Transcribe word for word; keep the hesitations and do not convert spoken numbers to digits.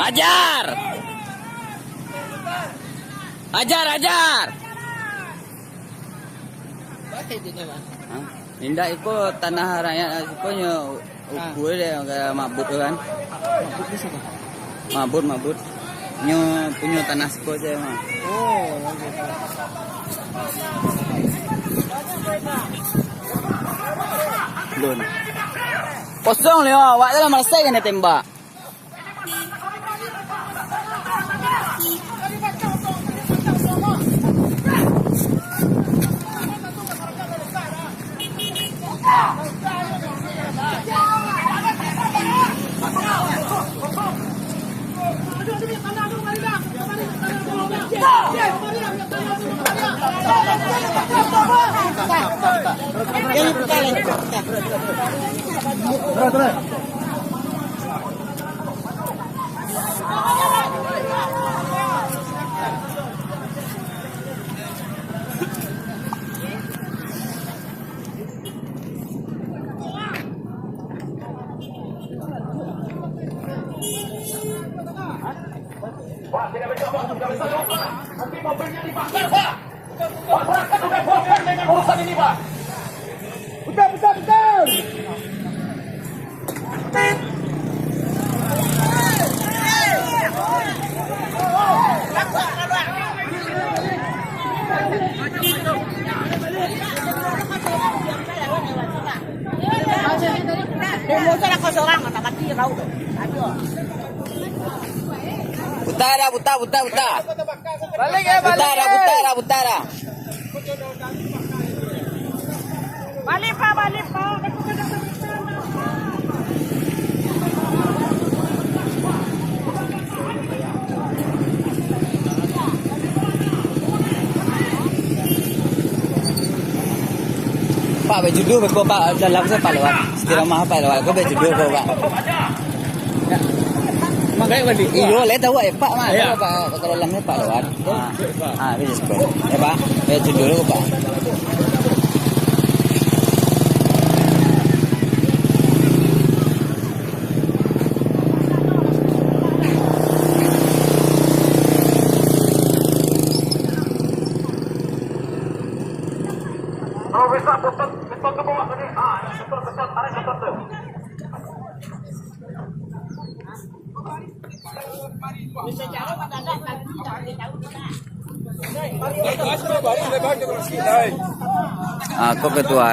Ajar! Ajar, ajar! Hah? Indak, iko tanah rakyat, siko nyo ukua dek mabut tu kan. Mabut di siko? Mabut, mabut. Nyo punyo tanah siko se mah. Oh, lagi. Belum. Kosong, Leo. Awak tu lah malasai kena tembak. Masyarakat udah bosan dengan urusan ini, Pak. Betul, betul, betul. Dia mau salah kau seorang, tak mati kau tu. Aduh. Buta dah, buta, buta, buta. Balik ya, balik. Buta dah, buta dah, buta dah. Balik, Pak, balik, Pak. Pak, baju dulu ko, Pak, dalam se, Pak, lewat. Setirah mah, Pak, lewat. Ko baju dulu ko, Pak. Mangkai balik. Iyo, lai tahu, eh, Pak, mah. Iyo. Pak, kalau dalam ni, Pak, lewat. Ah, ah, baju sepuluh. Ya, Pak. Baju dulu, Pak. Kalau bisa, putar, putar ke bawah tadi. Ah, putar, putar, tarik, putar tu. Ah, ko ketua.